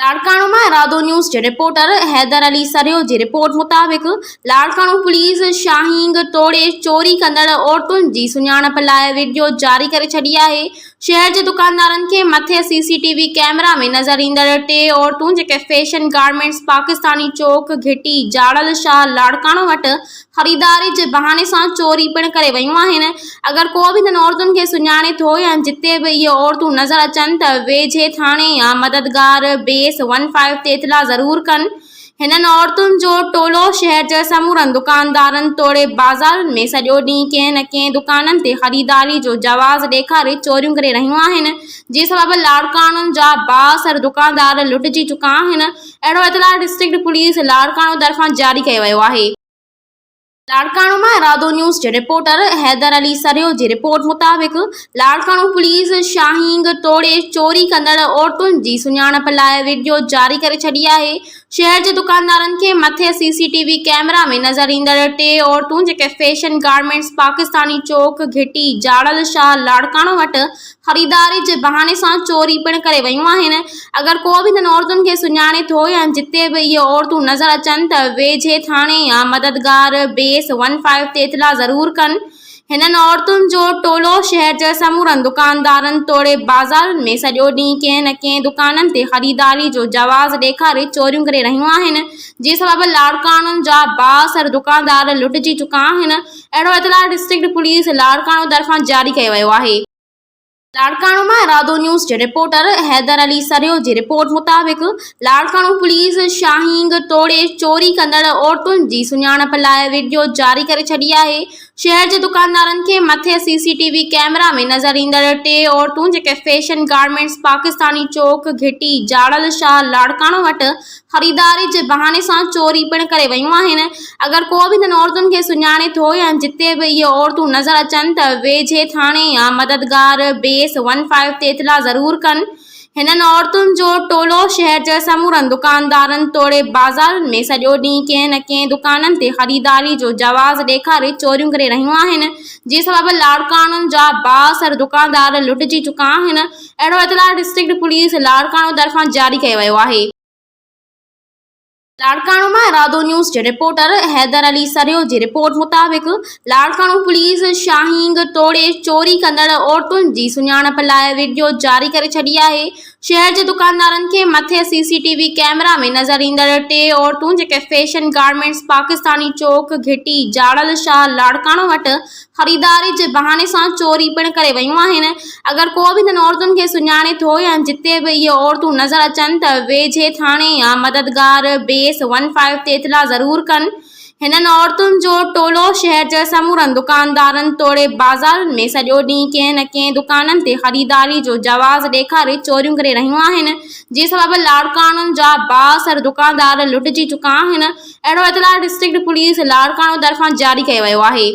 لاڙڪاڻو مان ارادو نيوز جي رپورٽر حيدر علي سرهيو جي رپورٽ مطابق لاڙڪاڻو پوليس شاهينگ توڙي چوري ڪندڙ عورتن جي سڃاڻپ لاء وڊيو جاري ڪري ڇڏي آهي. شهر جي دڪاندارن کي مٿي C C T V camera ۾ نظر ايندڙ ٽي عورتون جيڪي فيشن گارمينٽس پاڪستاني چوڪ گهٽي جاڙل شاهه لاڙڪاڻو وٽ خريداري جي بهاني سان چوري پڻ ڪري ويون آهن اگر ڪو به انهن عورتن کي سڃاڻي ٿو يا جتي به اهي عورتون نظر اچن ته ويجهي ٿاڻي يا مددگار بيس ون فائيو تي اطلاع ضرور ڪن. هنن عورتن جو ٽولو شهر جي سمورن دڪاندارن توڙي بازارن ۾ سڄو ڏينهن ڪنهن نه ڪنهن دڪانن تي خريداري جو جواز ڏيکاري چوريون ڪري رهيون آهن جنهن سبب لاڙڪاڻو جا بااثر دڪاندار لٽجي چڪا آهن اهڙو اطلاع ڊسٽرڪٽ پوليس لاڙڪاڻو طرفان جاري ڪيو ويو آهي. لاڙڪاڻو مان ارادو نيوز جي رپورٽر حيدر علي سرهيو جي رپورٽ مطابق لاڙڪاڻو پوليس شاهينگ توڙي چوري ڪندڙ عورتن جي سڃاڻپ لاء وڊيو جاري ڪري ڇڏي آهي. شهر جي دڪاندارن کي مٿي C C T V camera ۾ نظر ايندڙ ٽي عورتون جيڪي فيشن گارمينٽس پاڪستاني چوڪ گهٽي جاڙل شاهه لاڙڪاڻو وٽ خريداري جي بهاني سان چوري پڻ ڪري ويون آهن. اگر ڪو به انهن عورتن کي سڃاڻي ٿو يا جتي به اهي عورتون نظر اچن ته ويجهي ٿاڻي يا مددگار بيس ون فائيو تي اطلاع ضرور ڪن. هنن عورتن جو ٽولو شهر جي سمورن دڪاندارن توڙي بازارن ۾ سڄو ڏينهن ڪنهن نه ڪنهن دڪانن تي خريداري جو جواز ڏيکاري چوريون ڪري رهيون آهن جنهن سبب لاڙڪاڻو جا بااثر دڪاندار لٽجي چڪا آهن. اهڙو اطلاع ڊسٽرڪٽ پوليس لاڙڪاڻو طرفان جاري ڪيو ويو آهي. لاڙڪاڻو مان ارادو نيوز جي رپورٽر حيدر علي سرهيو جي رپورٽ مطابق لاڙڪاڻو پوليس شاهينگ توڙي چوري ڪندڙ عورتن جي سڃاڻپ لاء وڊيو جاري ڪري ڇڏي آهي. شهر جي دڪاندارن کي مٿي C C T V camera ۾ نظر ايندڙ ٽي عورتون جيڪي فيشن گارمينٽس پاڪستاني چوڪ گهٽي جاڙل شاهه لاڙڪاڻو وٽ خريداري جي بهاني سان چوري پڻ ڪري ويون آهن. اگر ڪو به انهن عورتن کي سڃاڻي ٿو يا جتي به اهي عورتون نظر اچن ته ويجهي ٿاڻي يا مددگار بيس ون فائيو تي اطلاع ضرور ڪن. هنن عورتن جو ٽولو شهر جي سمورن دڪاندارن توڙي بازارن ۾ سڄو ڏينهن ڪنهن نه ڪنهن دڪانن تي خريداري جو جواز ڏيکاري چوريون ڪري رهيون آهن جنهن سبب لاڙڪاڻو جا بااثر دڪاندار لٽجي چڪا آهن. اهڙو اطلاع ڊسٽرڪٽ پوليس لاڙڪاڻو طرفان جاري ڪيو ويو آهي. لاڙڪاڻو مان ارادو نيوز جي رپورٽر حيدر علي سرهيو جي رپورٽ مطابق لاڙڪاڻو پوليس شاهينگ توڙي چوري ڪندڙ عورتن جي سڃاڻپ لاء وڊيو جاري ڪري ڇڏي آهي. شهر جي دڪاندارن کي مٿي C C T V camera ۾ نظر ايندڙ ٽي عورتون جيڪي فيشن گارمينٽس پاڪستاني چوڪ گهٽي جاڙل شاهه لاڙڪاڻو وٽ خريداري جي بهاني سان چوري پڻ ڪري ويون آهن. اگر ڪو به انهن عورتن کي سڃاڻي ٿو يا جتي به اهي عورتون نظر اچن ته ويجهي ٿاڻي يا مددگار بيس ون فائيو تي اطلاع ضرور ڪن. هنن عورتن جو ٽولو شهر جي سمورن دڪاندارن توڙي بازارن ۾ سڄو ڏينهن ڪنهن نه ڪنهن دڪانن تي خريداري جو جواز ڏيکاري چوريون ڪري رهيون آهن جنهن سبب لاڙڪاڻو جا بااثر دڪاندار لٽجي چڪا آهن. اهڙو اطلاع ڊسٽرڪٽ پوليس لاڙڪاڻو طرفان جاري ڪيو ويو آهي.